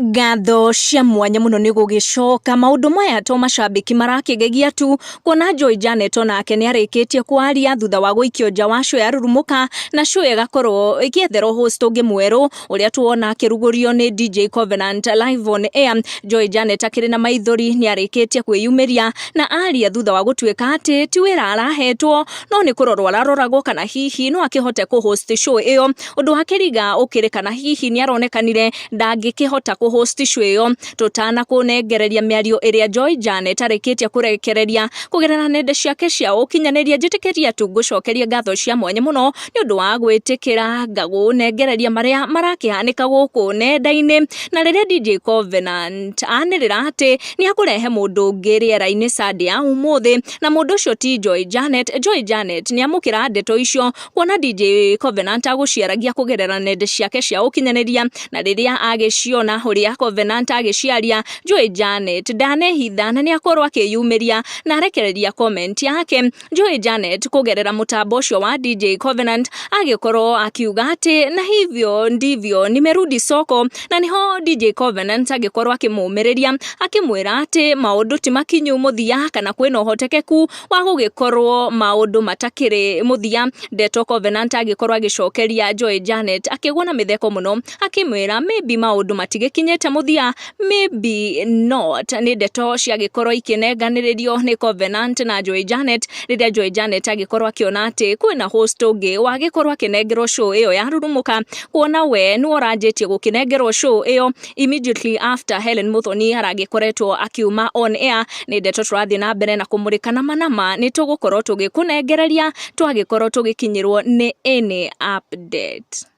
Ngatho cia mwanya mũno nĩ gũgĩcoka maũndũ maya to macambĩki marakĩgegia tu kuona Joy Janet onake nĩ arĩkĩtie kwaria thutha wa gũikio nja wa show ya Rurumũka na show ĩgakorwo ĩgĩetherwo host ũngĩ mwerũ ũrĩa tuona akĩrugũrio nĩ DJ Covenant live on air. Joy Janet akĩrĩ na maithori nĩ arĩkĩtie kwĩyumĩria na aria thutha wa gũtuĩka atĩ ti wĩra arahetwo no nĩ kũrorwo araroragwo kana hihi no akĩhote kũ host show ĩyo. Ũndũ wa kĩriga ũkĩrĩ kana hihi nĩ aronekanire ndangĩkĩhota kũ host show ĩyo. Tũtanakũnengereria mĩario ĩrĩa Joy Janet arĩkĩtie kũrekereria kũgerera nenda ciake cia ũkinyanĩria, njĩtĩkĩria tu ngũcokerie ngatho cia mwanya mũno nĩ ũndũ wa gwĩtĩkĩra ngagũnengereria marĩa marakĩhanĩka gũkũ nenda-inĩ. Na rĩrĩa DJ Covenant anĩrĩra atĩ nĩ akũrehe mũndũ ũngĩ rĩera-inĩ Sunday ya ũmũthĩ, na mũndũ ũcio ti Joy Janet, Joy Janet nĩ amũkĩra ndeto icio kuona DJ Covenant agũciaragia kũgerera nenda ciake cia ũkinyanĩria, na rĩrĩa agĩciona ũrĩa Covenant agĩciaria, Joy Janet ndanehitha na nĩ akorwo akĩyumĩria na arekereria comment yake. Joy Janet kũgerera mũtambo ũcio wa DJ Covenant agĩkorwo akiuga atĩ na hivyo ndivyo nimerudi soko, na niho DJ Covenant agĩkorwo akĩmũmĩrĩria akĩmwĩra atĩ maũndũ ti makinyu mũthia kana kwĩna ũhotekeku wa gũgĩkorwo maũndũ matakĩrĩ mũthia. Ndeto Covenant agĩkorwo agĩcokeria Joy Janet akĩgwo na mĩtheko mũno akĩmwĩra maybe maũndũ matigĩkinyĩte mũthia, maybe not. Nĩ ndeto ciagĩkorwo ikĩnenganĩrĩrio nĩ Covenant na Joy Janet rĩrĩa Joy Janet agĩkorwo akĩona atĩ kwĩna host ũngĩ wagĩkorwo akĩnengerwo show ĩyo ya Rurumũka, kuona we nĩwe ũranjĩtie gũkĩnengerwo show ĩyo immediately after Helen Muthoni aragĩkoretwo akiuma on air. Nĩ ndeto tũrathiĩ na mbere na kũmũrĩka nama nama, nĩ tũgũkorwo tũgĩkũnengereria twagĩkorwo tũgĩkinyĩrwo nĩ any update.